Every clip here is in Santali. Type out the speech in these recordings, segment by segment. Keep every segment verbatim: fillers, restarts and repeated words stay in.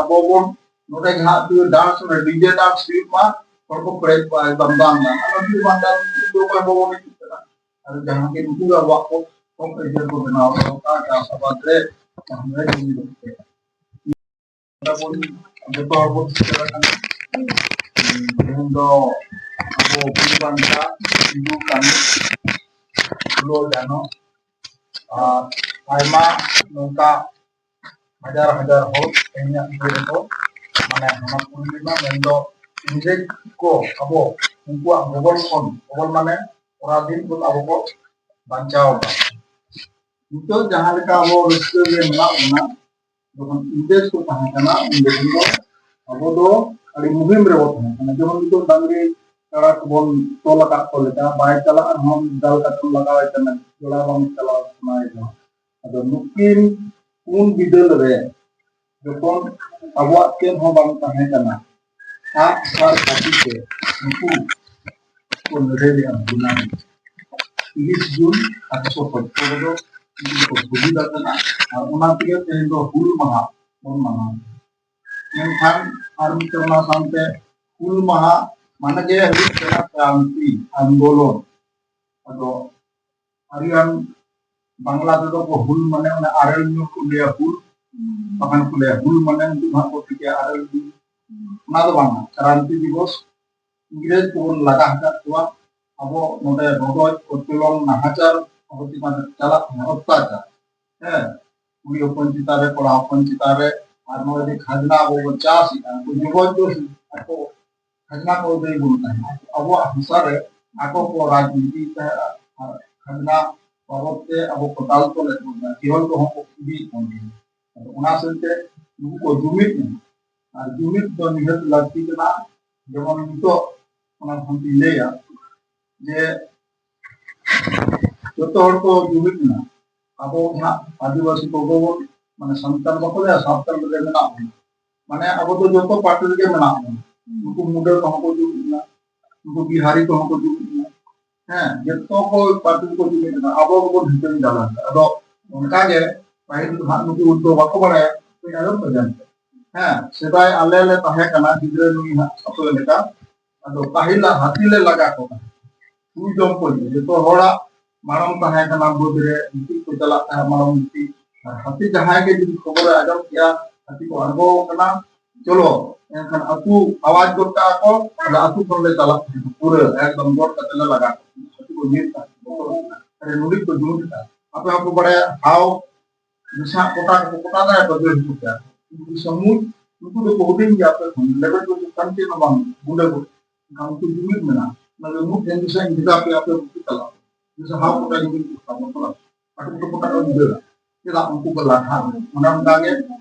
ᱟᱵᱚ ᱵᱚᱱ ᱱᱚᱰᱮ ᱡᱟᱦᱟᱸ ᱛᱤᱱᱟᱹᱜ ᱰᱟᱱᱥ ᱨᱮ ᱰᱤᱡᱮ ᱰᱟᱱᱥ ᱦᱩᱭᱩᱜ ᱢᱟ, ᱦᱚᱲ ᱠᱚ ᱯᱮᱨᱮᱡ ᱠᱚᱣᱟ ᱮᱠᱫᱚᱢ ᱫᱟᱱ ᱫᱟᱱ᱾ ᱟᱨ ᱡᱩᱫᱤ ᱵᱟᱝ ᱫᱟᱱ ᱫᱚ ᱚᱠᱚᱭ ᱦᱚᱸ ᱵᱟᱵᱚᱱ ᱦᱤᱡᱩᱜ ᱠᱟᱱᱟ᱾ ᱟᱨ ᱡᱟᱦᱟᱸ ᱜᱮ ᱱᱩᱠᱩ ᱜᱮ ᱟᱵᱚᱣᱟᱜ ᱠᱚ ᱦᱚᱠ ᱟᱹᱭᱫᱟᱹᱨ ᱠᱚ ᱵᱮᱱᱟᱣ ᱫᱚᱦᱚ ᱠᱟᱜᱼᱟ ᱪᱟᱥ ᱟᱵᱟᱫ ᱨᱮ, ᱡᱟᱦᱟᱸ ᱨᱮ ᱡᱚᱢᱤ ᱫᱚ ᱛᱟᱵᱚᱱ ᱡᱚᱛᱚ ᱦᱚᱲ ᱵᱚᱱ ᱥᱮᱴᱮᱨ ᱟᱠᱟᱱᱟ᱾ ᱛᱮᱦᱮᱧ ᱫᱚ ᱟᱵᱚ ᱵᱤᱨ ᱵᱟᱱᱴᱟ ᱥᱤᱫᱩ ᱠᱟᱹᱱᱦᱩ ᱯᱷᱩᱞᱳ ᱡᱷᱟᱱᱚ ᱟᱨ ᱟᱭᱢᱟ ᱱᱚᱝᱠᱟ ᱦᱟᱡᱟᱨ ᱦᱟᱡᱟᱨ ᱦᱚᱲ ᱛᱮᱦᱮᱧᱟᱜ ᱤᱭᱟᱹ ᱨᱮᱫᱚ ᱢᱟᱱᱮ ᱦᱟᱱᱟ ᱯᱩᱨᱱᱤᱢᱟ ᱢᱮᱱᱫᱚ ᱤᱝᱨᱮᱡᱽ ᱠᱚ ᱟᱵᱚ ᱩᱱᱠᱩᱣᱟᱜ ᱜᱚᱵᱚᱞ ᱠᱷᱚᱱ, ᱜᱚᱵᱚᱞ ᱢᱟᱱᱮ ᱯᱚᱨᱟᱫᱷᱤᱱ ᱠᱷᱚᱱ ᱟᱵᱚ ᱠᱚ ᱵᱟᱧᱪᱟᱣ ᱟᱠᱟᱫ᱾ ᱱᱤᱛᱚᱜ ᱡᱟᱦᱟᱸ ᱞᱮᱠᱟ ᱟᱵᱚ ᱨᱟᱹᱥᱠᱟᱹ ᱨᱮ ᱢᱮᱱᱟᱜ ᱵᱚᱱᱟ, ᱡᱚᱠᱷᱚᱱ ᱤᱝᱨᱮᱡᱽ ᱠᱚ ᱛᱟᱦᱮᱸ ᱠᱟᱱᱟ ᱩᱱ ᱡᱚᱠᱷᱚᱱ ᱫᱚ ᱟᱵᱚ ᱫᱚ ᱟᱹᱰᱤ ᱢᱩᱦᱤᱢ ᱨᱮᱵᱚ ᱛᱟᱦᱮᱸ ᱠᱟᱱᱟ᱾ ᱡᱮᱢᱚᱱ ᱱᱤᱛᱚᱜ ᱰᱟᱝᱨᱤ ᱠᱟᱲᱟ ᱠᱚᱵᱚᱱ ᱛᱚᱞ ᱟᱠᱟᱫ ᱠᱚ ᱞᱮᱠᱟ, ᱵᱟᱭ ᱪᱟᱞᱟᱜ ᱨᱮᱦᱚᱸ ᱫᱟᱞ ᱠᱟᱛᱮᱢ ᱞᱟᱜᱟᱣᱮ ᱠᱟᱱᱟ, ᱡᱚᱲᱟᱣ ᱵᱟᱝ ᱪᱟᱞᱟᱣ ᱥᱟᱱᱟᱭᱮ ᱠᱟᱱᱟ᱾ ᱟᱫᱚ ᱱᱩᱠᱤᱱ ᱩᱱ ᱵᱤᱫᱟᱹᱞ ᱨᱮ ᱡᱚᱠᱷᱚᱱ ᱟᱵᱚᱣᱟᱜ ᱪᱮᱫ ᱦᱚᱸ ᱵᱟᱝ ᱛᱟᱦᱮᱸ ᱠᱟᱱᱟ, ᱟᱜ ᱥᱟᱨ ᱠᱟᱹᱯᱤ ᱛᱮ ᱩᱱᱠᱩ ᱠᱚ ᱞᱟᱹᱲᱦᱟᱹᱭ ᱞᱮᱫᱼᱟ ᱦᱩᱞ ᱢᱟᱦᱟ᱾ ᱛᱤᱨᱤᱥ ᱡᱩᱱ ᱟᱴᱷᱨᱚᱥᱚ ᱯᱚᱸᱪᱯᱚᱱ ᱨᱮᱫᱚ ᱩᱱᱠᱩ ᱠᱚ ᱥᱚᱦᱤᱫ ᱟᱠᱟᱱᱟ᱾ ᱟᱨ ᱚᱱᱟ ᱛᱮᱜᱮ ᱛᱮᱦᱮᱧ ᱫᱚ ᱦᱩᱞ ᱢᱟᱦᱟ ᱵᱚᱱ ᱢᱟᱱᱟᱣᱟ᱾ ᱢᱮᱱᱠᱷᱟᱱ ᱟᱨ ᱢᱤᱫᱴᱮᱱ ᱚᱱᱟ ᱥᱟᱶᱛᱮ ᱦᱩᱞ ᱢᱟᱦᱟ ᱢᱟᱱᱮ ᱜᱮ ᱦᱩᱭᱩᱜ ᱠᱟᱱᱟ ᱠᱨᱟᱱᱛᱤ ᱟᱱᱫᱳᱞᱚᱱ᱾ ᱟᱫᱚ ᱟᱹᱰᱤᱜᱟᱱ ᱵᱟᱝᱞᱟ ᱛᱮᱫᱚ ᱠᱚ ᱦᱩᱞ ᱢᱟᱱᱮ ᱚᱱᱟ ᱟᱨᱮᱞ ᱧᱩᱨ ᱠᱚ ᱞᱟᱹᱭᱟ ᱦᱩᱞ, ᱵᱟᱠᱷᱟᱱ ᱠᱚ ᱞᱟᱹᱭᱟ ᱦᱩᱞ ᱢᱟᱱᱮ ᱩᱱᱠᱩ ᱫᱚ ᱦᱟᱸᱜ ᱠᱚ ᱴᱷᱤᱠᱟᱹᱭᱟ ᱟᱨᱮᱞ ᱧᱩᱨ᱾ ᱚᱱᱟ ᱫᱚ ᱵᱟᱝ, ᱠᱨᱟᱱᱛᱤ ᱫᱤᱵᱚᱥ᱾ ᱤᱝᱨᱮᱡᱽ ᱠᱚᱵᱚᱱ ᱞᱟᱜᱟ ᱟᱠᱟᱫ ᱠᱚᱣᱟ, ᱟᱵᱚ ᱱᱚᱰᱮ ᱨᱚᱰᱚᱡ ᱠᱚᱪᱞᱚᱱ ᱱᱟᱦᱟᱪᱟᱨ ᱟᱵᱚ ᱪᱮᱛᱟᱱ ᱨᱮ ᱪᱟᱞᱟᱜ ᱠᱟᱱᱟ, ᱚᱛᱛᱟᱪᱟᱨ᱾ ᱦᱮᱸ, ᱠᱩᱲᱤ ᱦᱚᱯᱚᱱ ᱪᱮᱛᱟᱱ ᱨᱮ, ᱠᱚᱲᱟ ᱦᱚᱯᱚᱱ ᱪᱮᱛᱟᱱ ᱨᱮ, ᱟᱨ ᱱᱚᱜᱼᱚᱭ ᱡᱮ ᱠᱷᱟᱡᱽᱱᱟ ᱟᱵᱚ ᱵᱚᱱ ᱪᱟᱥ ᱮᱫᱟ, ᱩᱱᱠᱩ ᱡᱚᱵᱚᱨᱫᱚᱥ ᱟᱠᱚ ᱠᱷᱟᱡᱽᱱᱟ ᱠᱚ ᱟᱹᱫᱟᱹᱭ ᱵᱚᱱ ᱛᱟᱦᱮᱸᱱᱟ᱾ ᱟᱵᱚᱣᱟᱜ ᱦᱟᱥᱟ ᱨᱮ ᱟᱠᱚ ᱠᱚ ᱨᱟᱡᱽᱱᱤᱛᱤ ᱛᱟᱦᱮᱸᱱᱟ, ᱟᱨ ᱠᱷᱟᱡᱽᱱᱟ ᱵᱟᱵᱚᱫ ᱛᱮ ᱟᱵᱚ ᱠᱚ ᱫᱟᱞ ᱛᱚᱞᱮᱫ ᱵᱚᱱᱟ, ᱡᱮᱦᱚᱞ ᱠᱚᱦᱚᱸ ᱠᱚ ᱤᱫᱤᱭᱮᱫ ᱵᱚᱱ ᱛᱟᱦᱮᱸᱱᱟ᱾ ᱟᱫᱚ ᱚᱱᱟ ᱥᱮᱫ ᱛᱮ ᱱᱩᱠᱩ ᱠᱚ ᱡᱩᱢᱤᱫ ᱮᱱᱟ, ᱟᱨ ᱡᱩᱢᱤᱫ ᱫᱚ ᱱᱤᱦᱟᱹᱛ ᱞᱟᱹᱠᱛᱤ ᱠᱟᱱᱟ᱾ ᱡᱮᱢᱚᱱ ᱱᱤᱛᱚᱜ ᱚᱱᱟ ᱠᱷᱚᱱ ᱤᱧ ᱞᱟᱹᱭᱟ ᱡᱮ ᱡᱚᱛᱚ ᱦᱚᱲ ᱠᱚ ᱡᱩᱢᱤᱫ ᱮᱱᱟ᱾ ᱟᱵᱚ ᱱᱟᱜ ᱟᱹᱫᱤᱵᱟᱹᱥᱤ ᱠᱚᱜᱮ ᱵᱚᱱ, ᱢᱟᱱᱮ ᱥᱟᱱᱛᱟᱲ ᱵᱟᱠᱚ ᱞᱟᱹᱭᱟ, ᱥᱟᱱᱛᱟᱲ ᱨᱮᱜᱮ ᱢᱮᱱᱟᱜ ᱵᱚᱱᱟ᱾ ᱢᱟᱱᱮ ᱟᱵᱚ ᱫᱚ ᱡᱚᱛᱚ ᱯᱟᱨᱴᱤ ᱨᱮᱜᱮ ᱢᱮᱱᱟᱜ ᱵᱚᱱᱟ᱾ ᱱᱩᱠᱩ ᱢᱩᱰᱟᱹ ᱠᱚᱦᱚᱸ ᱠᱚ ᱡᱩᱢᱤᱫ ᱮᱱᱟ, ᱱᱩᱠᱩ ᱵᱤᱦᱟᱨᱤ ᱠᱚᱦᱚᱸ ᱠᱚ ᱡᱩᱢᱤᱫ ᱮᱱᱟ᱾ ᱦᱮᱸ, ᱡᱚᱛᱚ ᱠᱚ ᱯᱟᱨᱴᱤ ᱠᱚ ᱡᱩᱢᱤᱫ ᱮᱱᱟ, ᱟᱵᱚ ᱜᱮᱵᱚᱱ ᱦᱤᱴᱟᱹᱝ ᱰᱟᱞᱟ ᱠᱮᱫᱟ᱾ ᱟᱫᱚ ᱚᱱᱠᱟ ᱜᱮ ᱯᱟᱹᱦᱤᱞ ᱫᱚ ᱦᱟᱸᱜ ᱱᱩᱠᱩ ᱩᱱᱫᱚ ᱵᱟᱠᱚ ᱵᱟᱲᱟᱭᱟ, ᱠᱟᱹᱡ ᱟᱸᱡᱚᱢ ᱯᱮ ᱜᱮ᱾ ᱦᱮᱸ, ᱥᱮᱫᱟᱭ ᱟᱞᱮ ᱞᱮ ᱛᱟᱦᱮᱸ ᱠᱟᱱᱟ ᱜᱤᱫᱽᱨᱟᱹ ᱱᱩᱭ ᱦᱟᱸᱜ ᱟᱯᱮ ᱞᱮᱠᱟ, ᱟᱫᱚ ᱯᱟᱹᱦᱤᱞᱟᱜ ᱦᱟᱹᱛᱤ ᱞᱮ ᱞᱟᱜᱟ ᱠᱚ ᱛᱟᱦᱮᱸᱫ᱾ ᱥᱩᱭ ᱡᱚᱢ ᱠᱚ ᱤᱫᱤ᱾ ᱡᱚᱛᱚ ᱦᱚᱲᱟᱜ ᱢᱟᱲᱟᱝ ᱛᱟᱦᱮᱸ ᱠᱟᱱᱟ ᱵᱟᱹᱫᱽ ᱨᱮ ᱜᱤᱛᱤᱡ ᱠᱚ ᱪᱟᱞᱟᱜ ᱛᱟᱦᱮᱸᱫ, ᱢᱟᱲᱟᱝ ᱜᱤᱛᱤᱡ᱾ ᱟᱨ ᱦᱟᱹᱛᱤ ᱡᱟᱦᱟᱸᱭ ᱜᱮ ᱡᱩᱫᱤ ᱠᱷᱚᱵᱚᱨᱮ ᱟᱸᱡᱚᱢ ᱠᱮᱜᱼᱟ, ᱦᱟᱹᱛᱤ ᱠᱚ ᱟᱬᱜᱚ ᱟᱠᱟᱱᱟ, ᱪᱚᱞᱚ, ᱮᱱᱠᱷᱟᱱ ᱟᱹᱛᱩ ᱟᱣᱟᱡᱽ ᱜᱚᱫ ᱠᱟᱜᱼᱟ ᱠᱚ, ᱟᱫᱚ ᱟᱹᱛᱩ ᱠᱷᱚᱱ ᱞᱮ ᱪᱟᱞᱟᱜ ᱛᱟᱦᱮᱸᱫ, ᱯᱩᱨᱟᱹ ᱮᱠᱫᱚᱢ ᱜᱚᱫ ᱠᱟᱛᱮ ᱞᱮ ᱞᱟᱜᱟ ᱠᱚ ᱛᱟᱦᱮᱸᱫ᱾ ᱦᱟᱹᱛᱤ ᱠᱚ ᱧᱤᱨ ᱛᱟᱦᱮᱸᱫ, ᱵᱚᱛᱚᱨᱚᱜ ᱛᱟᱦᱮᱸᱫ᱾ ᱟᱨᱮ ᱱᱩᱲᱤ ᱠᱚ ᱡᱩᱢᱤᱫ ᱠᱟᱜᱼᱟ, ᱟᱯᱮ ᱦᱚᱸᱯᱮ ᱵᱟᱲᱟᱭᱟ, ᱦᱟᱣ ᱢᱮᱥᱟ ᱠᱚᱴᱟ ᱠᱚ ᱠᱚᱴᱟ ᱫᱟᱲᱮ ᱠᱚ ᱫᱟᱹᱲ ᱦᱤᱡᱩᱜ ᱜᱮᱭᱟ᱾ ᱩᱱᱠᱩ ᱥᱟᱹᱢᱩᱫ, ᱩᱱᱠᱩ ᱫᱚᱠᱚ ᱦᱩᱰᱤᱧ ᱜᱮᱭᱟ, ᱟᱯᱮ ᱠᱷᱚᱱ ᱞᱮᱵᱮᱫ ᱠᱚ ᱪᱮᱛᱟᱱ ᱪᱮᱫ ᱦᱚᱸ ᱵᱟᱝ, ᱜᱩᱸᱰᱟᱹ ᱠᱚ᱾ ᱮᱱᱠᱷᱟᱱ ᱩᱱᱠᱩ ᱡᱩᱢᱤᱫ ᱢᱮᱱᱟᱜᱼᱟ, ᱚᱱᱟ ᱫᱚ ᱢᱩᱫ ᱴᱷᱮᱱ ᱫᱤᱥᱟᱹ ᱤᱧ ᱵᱷᱮᱡᱟ ᱯᱮᱭᱟ, ᱟᱯᱮ ᱩᱱᱠᱩ ᱪᱟᱞᱟᱜ ᱯᱮ᱾ ᱡᱮᱭᱥᱮ ᱦᱟᱣ ᱠᱚᱴᱟ ᱡᱩᱢᱤᱫ ᱠᱚ ᱛᱟᱵᱚᱱ ᱠᱟᱱᱟ, ᱠᱟᱹᱴᱤᱡ ᱠᱚ ᱠᱚᱴᱟ ᱠᱚ ᱫᱟᱹᱲᱟ᱾ ᱪᱮᱫᱟᱜ ᱩᱱᱠᱩ ᱠᱚ ᱞᱟᱴᱷᱟ? ᱚᱱᱮ ᱚᱱᱠᱟ ᱜᱮ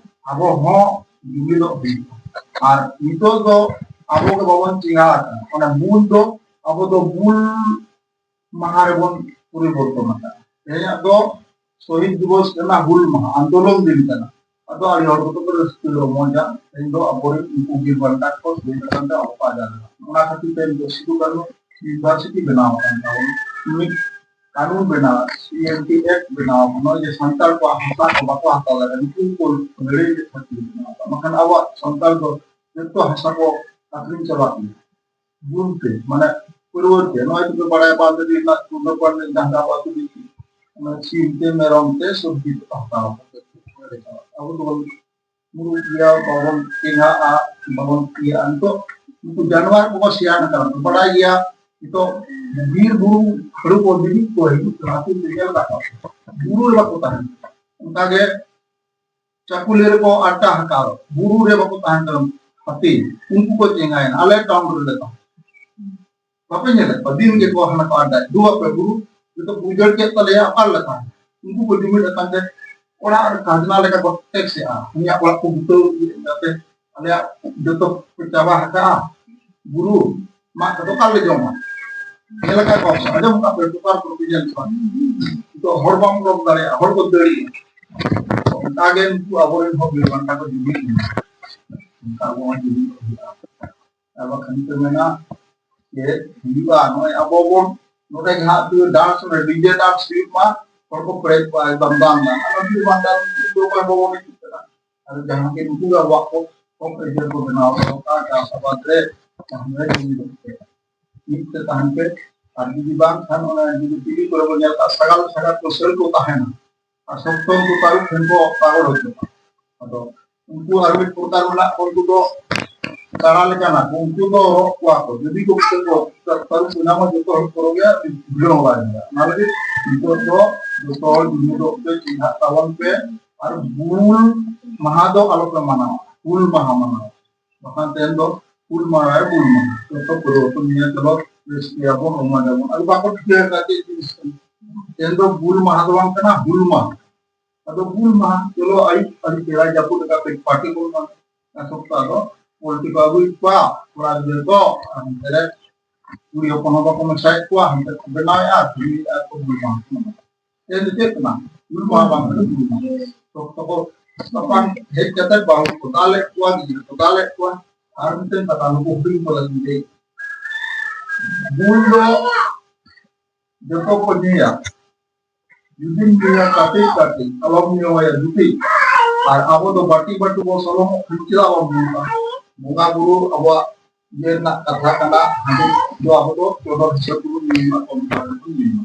ᱟᱵᱚ ᱦᱚᱸ ᱡᱩᱢᱤᱫᱚᱜ ᱦᱩᱭᱩᱜᱼᱟ᱾ ᱟᱨ ᱱᱤᱛᱚᱜ ᱫᱚ ᱟᱵᱚ ᱜᱮ ᱵᱟᱵᱚᱱ ᱪᱮᱸᱜᱷᱟ ᱟᱠᱟᱱᱟ, ᱚᱱᱟ ᱢᱩᱞ ᱫᱚ ᱟᱵᱚ ᱫᱚ ᱵᱩᱞ ᱢᱟᱦᱟ ᱨᱮᱵᱚᱱ ᱯᱚᱨᱤᱵᱚᱨᱛᱚᱱ ᱟᱠᱟᱫᱼᱟ᱾ ᱛᱮᱦᱮᱧᱟᱜ ᱫᱚ ᱥᱚᱦᱤᱫ ᱫᱤᱵᱚᱥ ᱠᱟᱱᱟ, ᱦᱩᱞ ᱢᱟᱦᱟ, ᱟᱱᱫᱳᱞᱚᱱ ᱫᱤᱱ ᱠᱟᱱᱟ᱾ ᱟᱫᱚ ᱟᱹᱰᱤ ᱦᱚᱲ ᱠᱚᱫᱚ ᱠᱚ ᱨᱟᱹᱥᱠᱟᱹ ᱨᱚᱢᱚᱡᱟ, ᱛᱮᱦᱮᱧ ᱫᱚ ᱟᱵᱚᱨᱮᱱ ᱩᱱᱠᱩ ᱵᱤᱨ ᱵᱟᱱᱴᱟ ᱠᱚ ᱥᱚᱦᱤᱫ ᱟᱠᱟᱱ ᱛᱮ ᱟᱵᱚ ᱠᱚ ᱟᱡᱟᱫ ᱮᱱᱟ᱾ ᱚᱱᱟ ᱠᱷᱟᱹᱛᱤᱨ ᱛᱮ ᱱᱤᱛᱚᱜ ᱥᱤᱫᱩ ᱠᱟᱹᱱᱦᱩ ᱤᱭᱩᱱᱤᱵᱷᱟᱨᱥᱤᱴᱤ ᱵᱮᱱᱟᱣ ᱟᱠᱟᱱ ᱛᱟᱵᱚᱱᱟ᱾ ᱢᱤᱫ ᱠᱟᱹᱱᱩᱱ ᱵᱮᱱᱟᱣ, ᱥᱤ ᱮᱱ ᱴᱤ ᱮᱠᱴ ᱵᱮᱱᱟᱣ ᱟᱠᱟᱱᱟ᱾ ᱱᱚᱜᱼᱚᱭ ᱡᱮ ᱥᱟᱱᱛᱟᱲ ᱠᱚᱣᱟᱜ ᱦᱟᱥᱟ ᱠᱚ ᱵᱟᱠᱚ ᱦᱟᱛᱟᱣ ᱫᱟᱲᱮᱭᱟᱜᱼᱟ, ᱱᱩᱠᱩ ᱠᱚ ᱞᱟᱹᱲᱦᱟᱹᱭ ᱞᱮᱠᱷᱟᱱ ᱪᱮᱫ ᱵᱮᱱᱟᱣ ᱟᱠᱟᱱᱟ? ᱵᱟᱠᱷᱟᱱ ᱟᱵᱚᱣᱟᱜ ᱥᱟᱱᱛᱟᱲ ᱫᱚ ᱡᱚᱛᱚ ᱦᱟᱥᱟ ᱠᱚ ᱟᱹᱠᱷᱨᱤᱧ ᱪᱟᱵᱟ ᱠᱮᱫᱟ᱾ ᱵᱩᱞ ᱛᱮ, ᱢᱟᱱᱮ ᱯᱟᱹᱨᱣᱟᱹ ᱛᱮ᱾ ᱱᱚᱜᱼᱚᱭ ᱛᱚᱯᱮ ᱵᱟᱲᱟᱭᱟ, ᱵᱟᱸᱫᱽᱨᱤ ᱨᱮᱱᱟᱜ ᱠᱩᱰᱟᱹ ᱯᱟᱹᱰᱤ ᱡᱟᱸᱜᱟ ᱵᱟᱹᱛᱩ ᱵᱤᱞᱤ, ᱚᱱᱟ ᱥᱤᱢ ᱛᱮ, ᱢᱮᱨᱚᱢ ᱛᱮ, ᱥᱚᱵᱽᱡᱤ ᱛᱮᱠᱚ ᱦᱟᱛᱟᱣ ᱠᱟᱛᱮ ᱠᱚ ᱟᱹᱠᱷᱨᱤᱧ ᱪᱟᱵᱟ᱾ ᱟᱵᱚ ᱫᱚᱵᱚᱱ ᱢᱩᱨᱩᱠ ᱜᱮᱭᱟ, ᱵᱟᱵᱚᱱ ᱪᱮᱸᱜᱷᱟᱜᱼᱟ, ᱵᱟᱵᱚᱱ ᱤᱭᱟᱹᱜᱼᱟ᱾ ᱱᱤᱛᱚᱜ ᱩᱱᱠᱩ ᱡᱟᱱᱣᱟᱨ ᱠᱚᱠᱚ ᱥᱮᱭᱟᱱ ᱟᱠᱟᱱᱟ, ᱵᱟᱲᱟᱭ ᱜᱮᱭᱟ᱾ ᱱᱤᱛᱚᱜ ᱵᱤᱨ ᱵᱩᱨᱩ ᱦᱟᱹᱲᱩ ᱠᱚ ᱵᱤᱨᱤᱫ ᱠᱚ ᱦᱤᱡᱩᱜ ᱠᱟᱱᱟ, ᱟᱹᱛᱩ ᱛᱮ ᱧᱮᱞ ᱠᱟᱜ ᱠᱚᱣᱟ᱾ ᱵᱩᱨᱩ ᱨᱮ ᱵᱟᱠᱚ ᱛᱟᱦᱮᱱ ᱠᱟᱱᱟ᱾ ᱚᱱᱠᱟᱜᱮ ᱪᱟᱹᱠᱩᱞᱤ ᱨᱮᱠᱚ ᱟᱰᱰᱟ ᱦᱟᱠᱟᱣ, ᱵᱩᱨᱩ ᱨᱮ ᱵᱟᱠᱚ ᱛᱟᱦᱮᱱ ᱠᱟᱱᱟ ᱦᱟᱹᱛᱤ, ᱩᱱᱠᱩ ᱠᱚ ᱪᱮᱸᱜᱷᱟᱭᱮᱱᱟ, ᱟᱞᱮ ᱴᱟᱣᱩᱱ ᱨᱮᱞᱮ ᱛᱟᱦᱮᱱ᱾ ᱵᱟᱯᱮ ᱧᱮᱞᱮᱫ ᱠᱚᱣᱟ? ᱫᱤᱱ ᱜᱮᱠᱚ ᱦᱟᱱᱟ ᱠᱚ ᱟᱰᱰᱟᱭ, ᱫᱩ ᱵᱟᱯᱮ ᱵᱩᱨᱩ, ᱡᱚᱛᱚ ᱠᱚ ᱩᱡᱟᱹᱲ ᱠᱮᱫ ᱛᱟᱞᱮᱭᱟ, ᱚᱠᱟ ᱨᱮᱞᱮ ᱛᱟᱦᱮᱱᱟ? ᱩᱱᱠᱩ ᱠᱚ ᱡᱩᱢᱤᱫ ᱟᱠᱟᱱ ᱛᱮ ᱚᱲᱟᱜ ᱨᱮ ᱠᱷᱟᱡᱽᱱᱟ ᱞᱮᱠᱟ ᱠᱚ ᱴᱮᱠᱥ ᱮᱜᱼᱟ, ᱩᱱᱤᱭᱟᱜ ᱚᱲᱟᱜ ᱠᱚ ᱵᱩᱴᱟᱹᱣ ᱤᱫᱤᱭᱮᱫ ᱠᱟᱛᱮ ᱟᱞᱮᱭᱟᱜ ᱡᱚᱛᱚ ᱠᱚ ᱪᱟᱵᱟ ᱟᱠᱟᱜᱼᱟ᱾ ᱵᱩᱨᱩ ᱢᱟᱜ ᱠᱟᱛᱮ ᱚᱠᱟ ᱨᱮᱞᱮ ᱡᱚᱢᱟ? ᱧᱮᱞ ᱟᱠᱟᱫ ᱠᱚᱣᱟ ᱯᱮ, ᱟᱸᱡᱚᱢ ᱟᱠᱟᱫ ᱯᱮ, ᱯᱮᱯᱟᱨ ᱠᱚᱨᱮ ᱯᱮ ᱧᱮᱞ ᱠᱚᱣᱟ᱾ ᱱᱤᱛᱚᱜ ᱦᱚᱲ ᱵᱟᱢ ᱩᱰᱚᱠ ᱫᱟᱲᱮᱭᱟᱜᱼᱟ, ᱦᱚᱲ ᱠᱚ ᱫᱟᱹᱲ ᱮᱜᱼᱟ᱾ ᱚᱱᱠᱟ ᱜᱮ ᱱᱩᱠᱩ ᱟᱵᱚᱨᱮᱱ ᱦᱚᱸ ᱵᱤᱨ ᱵᱟᱱᱴᱟ ᱠᱚ ᱡᱩᱢᱤᱫ ᱮᱱᱟ᱾ ᱚᱱᱠᱟ ᱟᱵᱚ ᱦᱚᱸ ᱡᱩᱢᱤᱫ ᱦᱩᱭᱩᱜᱼᱟ᱾ ᱟᱨ ᱵᱟᱠᱷᱟᱱ ᱠᱚ ᱢᱮᱱᱟ, ᱪᱮᱫ ᱦᱩᱭᱩᱜᱼᱟ? ᱱᱚᱜᱼᱚᱭ ᱟᱵᱚ ᱵᱚᱱ ᱱᱚᱰᱮ ᱡᱟᱦᱟᱸ ᱫᱟᱱᱥ, ᱰᱤᱡᱮ ᱫᱟᱱᱥ ᱦᱩᱭᱩᱜ ᱢᱟ, ᱦᱚᱲ ᱠᱚ ᱯᱮᱨᱮᱡ ᱠᱚᱣᱟ ᱮᱠᱫᱚᱢ ᱫᱟᱱ ᱫᱟᱱ᱾ ᱟᱨ ᱵᱤᱨ ᱵᱟᱱᱴᱟ ᱫᱚ ᱚᱠᱚᱭ ᱵᱟᱵᱚᱱ ᱤᱫᱤᱜ ᱠᱟᱱᱟ᱾ ᱟᱨ ᱡᱟᱦᱟᱸ ᱜᱮ ᱱᱩᱠᱩ ᱜᱮ ᱟᱵᱚᱣᱟᱜ ᱠᱚ ᱦᱚᱠ ᱟᱹᱭᱫᱟᱹᱨ ᱠᱚ ᱵᱮᱱᱟᱣ ᱫᱚᱦᱚ ᱠᱟᱜᱼᱟ, ᱪᱟᱥ ᱟᱵᱟᱫ ᱨᱮ ᱛᱟᱦᱮᱸ ᱨᱮ ᱡᱩᱢᱤ ᱫᱚ ᱯᱮ᱾ ᱢᱤᱫ ᱛᱮ ᱛᱟᱦᱮᱱ ᱯᱮ᱾ ᱟᱨ ᱡᱩᱫᱤ ᱵᱟᱝ ᱠᱷᱟᱱ ᱚᱱᱟ ᱡᱩᱫᱤ ᱴᱤᱵᱷᱤ ᱠᱚᱨᱮ ᱵᱚᱱ ᱧᱮᱞ ᱠᱟᱜᱼᱟ, ᱥᱟᱜᱟᱞ ᱥᱟᱜᱟᱞ ᱠᱚ ᱥᱟᱹᱲ ᱠᱚ ᱛᱟᱦᱮᱱᱟ᱾ ᱟᱨ ᱥᱚᱠᱛᱚ ᱩᱱᱠᱩ ᱛᱟᱹᱨᱩᱵ ᱴᱷᱮᱱ ᱠᱚ ᱯᱟᱜᱚᱲ ᱦᱚᱪᱚᱜᱼᱟ᱾ ᱟᱫᱚ ᱩᱱᱠᱩ ᱟᱨ ᱢᱤᱫ ᱯᱨᱚᱠᱟᱨ ᱢᱮᱱᱟᱜ ᱠᱚᱣᱟ, ᱩᱱᱠᱩ ᱫᱚ ᱠᱟᱲᱟ ᱞᱮᱠᱟᱱᱟ ᱠᱚ, ᱩᱱᱠᱩ ᱫᱚ ᱨᱚᱜ ᱠᱚᱣᱟ ᱠᱚ᱾ ᱡᱩᱫᱤ ᱠᱚ ᱢᱤᱫᱴᱮᱱ ᱠᱚ ᱛᱟᱹᱨᱩᱵ ᱠᱚ ᱧᱟᱢᱟ, ᱡᱚᱛᱚ ᱦᱚᱲ ᱠᱚ ᱨᱚᱜᱮᱭᱟ, ᱵᱷᱤᱲ ᱦᱚᱸ ᱵᱟᱭ ᱧᱟᱢᱟ᱾ ᱚᱱᱟ ᱞᱟᱹᱜᱤᱫ ᱱᱤᱛᱚᱜ ᱫᱚ ᱡᱚᱛᱚ ᱦᱚᱲ ᱡᱩᱢᱤᱫᱚᱜ ᱯᱮ, ᱪᱮᱸᱜᱷᱟᱜ ᱛᱟᱵᱚᱱ ᱯᱮ᱾ ᱟᱨ ᱦᱩᱞ ᱢᱟᱦᱟ ᱫᱚ ᱟᱞᱚ ᱯᱮ ᱢᱟᱱᱟᱣᱟ, ᱦᱩᱞ ᱢᱟᱦᱟ ᱢᱟᱱᱟᱣ᱾ ᱵᱟᱠᱷᱟᱱ ᱛᱮᱦᱮᱧ ᱫᱚ ᱦᱩᱞ ᱢᱟᱦᱟ ᱨᱮ ᱦᱩᱞ ᱢᱟᱦᱟ ᱡᱚᱛᱚ ᱯᱚᱨᱤᱵᱚᱨᱛᱚᱱ ᱱᱤᱭᱟᱹ ᱪᱚᱞᱚ ᱨᱟᱹᱥᱠᱟᱹᱭᱟᱵᱚᱱ, ᱨᱚᱢᱚᱡᱟᱵᱚᱱ᱾ ᱟᱫᱚ ᱵᱟᱠᱚ ᱴᱷᱤᱠᱟᱹ ᱟᱠᱟᱫ ᱪᱮᱫ ᱡᱤᱱᱤᱥ ᱠᱟᱱᱟ᱾ ᱛᱮᱦᱮᱧ ᱫᱚ ᱦᱩᱞ ᱢᱟᱦᱟ ᱫᱚ ᱵᱟᱝ ᱠᱟᱱᱟ, ᱦᱩᱞ ᱢᱟᱦᱟ᱾ ᱟᱫᱚ ᱦᱩᱞ ᱢᱟᱦᱟ ᱪᱚᱞᱚ ᱟᱹᱭᱩᱵ ᱟᱹᱭᱩᱵ ᱵᱮᱲᱟ ᱡᱟᱹᱯᱩᱫ ᱞᱮᱠᱟ ᱠᱟᱹᱡ ᱯᱟᱨᱴᱤ ᱵᱚᱱ ᱮᱢᱟ᱾ ᱚᱱᱟ ᱥᱚᱯᱛᱟ ᱫᱚ ᱯᱳᱞᱴᱤ ᱠᱚ ᱟᱹᱜᱩᱭᱮᱫ ᱠᱚᱣᱟ, ᱠᱚᱲᱟ ᱜᱤᱫᱽᱨᱟᱹ ᱠᱚ, ᱟᱨ ᱦᱟᱱᱛᱮ ᱨᱮ ᱠᱩᱲᱤ ᱦᱚᱯᱚᱱ ᱦᱚᱸ ᱵᱟᱠᱚ ᱢᱮᱥᱟᱭᱮᱫ ᱠᱚᱣᱟ, ᱦᱟᱱᱛᱮ ᱠᱚ ᱵᱮᱱᱟᱣᱮᱫᱼᱟ, ᱠᱩᱲᱤᱭᱮᱫᱼᱟ ᱠᱚ ᱦᱩᱞ ᱢᱟᱦᱟ᱾ ᱮᱱ ᱪᱮᱫ ᱠᱟᱱᱟ? ᱦᱩᱞ ᱢᱟᱦᱟ ᱵᱟᱝ ᱠᱟᱱᱟ, ᱦᱩᱞ ᱢᱟᱦᱟ᱾ ᱥᱚᱠᱛᱚ ᱠᱚ ᱛᱟᱯᱟᱢ ᱦᱮᱡ ᱠᱟᱛᱮ ᱵᱟᱹᱦᱩ ᱠᱚ ᱫᱟᱞᱮᱫ ᱠᱚᱣᱟ, ᱜᱤᱫᱽᱨᱟᱹ ᱠᱚ ᱫᱟᱞᱮᱫ ᱠᱚᱣᱟ᱾ ᱟᱨ ᱢᱤᱫᱴᱮᱱ ᱠᱟᱛᱷᱟ, ᱱᱩᱠᱩ ᱦᱩᱰᱤᱧ ᱠᱚ ᱞᱟᱹᱜᱤᱫ ᱜᱮ ᱦᱩᱞ ᱫᱚ ᱡᱚᱛᱚ ᱠᱚ ᱧᱩᱭᱟ᱾ ᱡᱩᱫᱤᱢ ᱧᱩᱭᱟ ᱠᱟᱹᱴᱤᱡ ᱠᱟᱹᱴᱤᱡ, ᱟᱞᱚᱢ ᱧᱩᱭᱟ ᱫᱷᱩᱛᱤ᱾ ᱟᱨ ᱟᱵᱚ ᱫᱚ ᱵᱟᱹᱴᱤ ᱵᱟᱹᱴᱤ ᱵᱚ ᱥᱚᱞᱚᱢᱚᱜ ᱠᱷᱟᱱ ᱪᱮᱫᱟᱜ ᱵᱟᱢ ᱧᱩᱭᱟ? ᱵᱚᱸᱜᱟ ᱵᱩᱨᱩ ᱟᱵᱚᱣᱟᱜ ᱤᱭᱟᱹ ᱨᱮᱱᱟᱜ ᱠᱟᱛᱷᱟ ᱠᱟᱱᱟ, ᱦᱟᱺᱰᱤ ᱫᱚ ᱟᱵᱚ ᱫᱚ ᱪᱚᱰᱚᱨ ᱦᱤᱥᱟᱹᱵ ᱛᱮᱵᱚᱱ ᱧᱩᱭᱟ, ᱠᱚᱢ ᱠᱚᱢ ᱵᱚᱱ ᱧᱩᱭᱟ᱾